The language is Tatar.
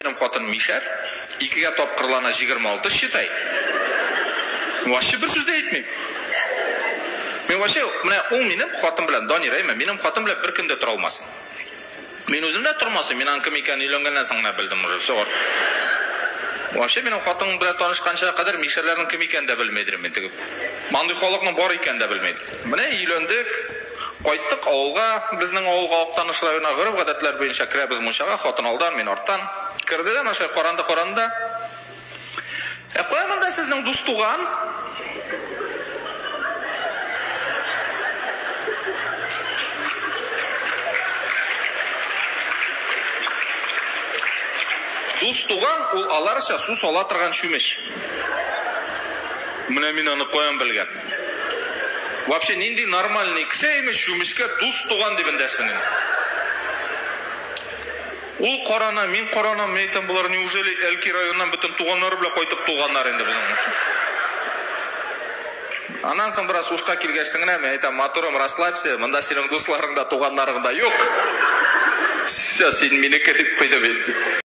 Минем хатын мишәр, икегә тапкырлана 26, считай. Вообще бер сүз дә әйтмим. Мин вообще, менә ул минем хатын белән, Данир, әйме, минем хатын белән беркем дә тора алмас. Мин үзем дә тормасым, мин аның кем икәнен өйләнгәннән соң гына белдем уже, все. Вообще минем хатын белән танышканча кадәр мишәрләрнең кем икәнен дә белми идем мин теге. Мондый халыкның бар икәнен дә белми идем. Менә өйләндек, кайттык авылга, безнең авылга Актаныш районына гореф-гадәтләр буенча керәбез мунчага, хатын алдан, мин арттан. Керде дә, менә шулай каранды-каранды да. Ә кая монда сезнең дус-туган? Дус-туган ул аларча су сала торган чүмеч. Менә мин аны каян белгән. Вообще нинди нормальный кеше имеш чүмечкә дус туган дип эндәшсен инде. Ул карана, мин каранам, мин әйтәм, болар неужели Әлки районыннан бөтен туганнары белән кайтып тулганнар инде безнең. Аннан соң бераз ушка килгәч генә мин әйтәм, матурым, расслабься, монда синең дусларың да, туганнарың да юк. Все, син минеке дип куйды бит.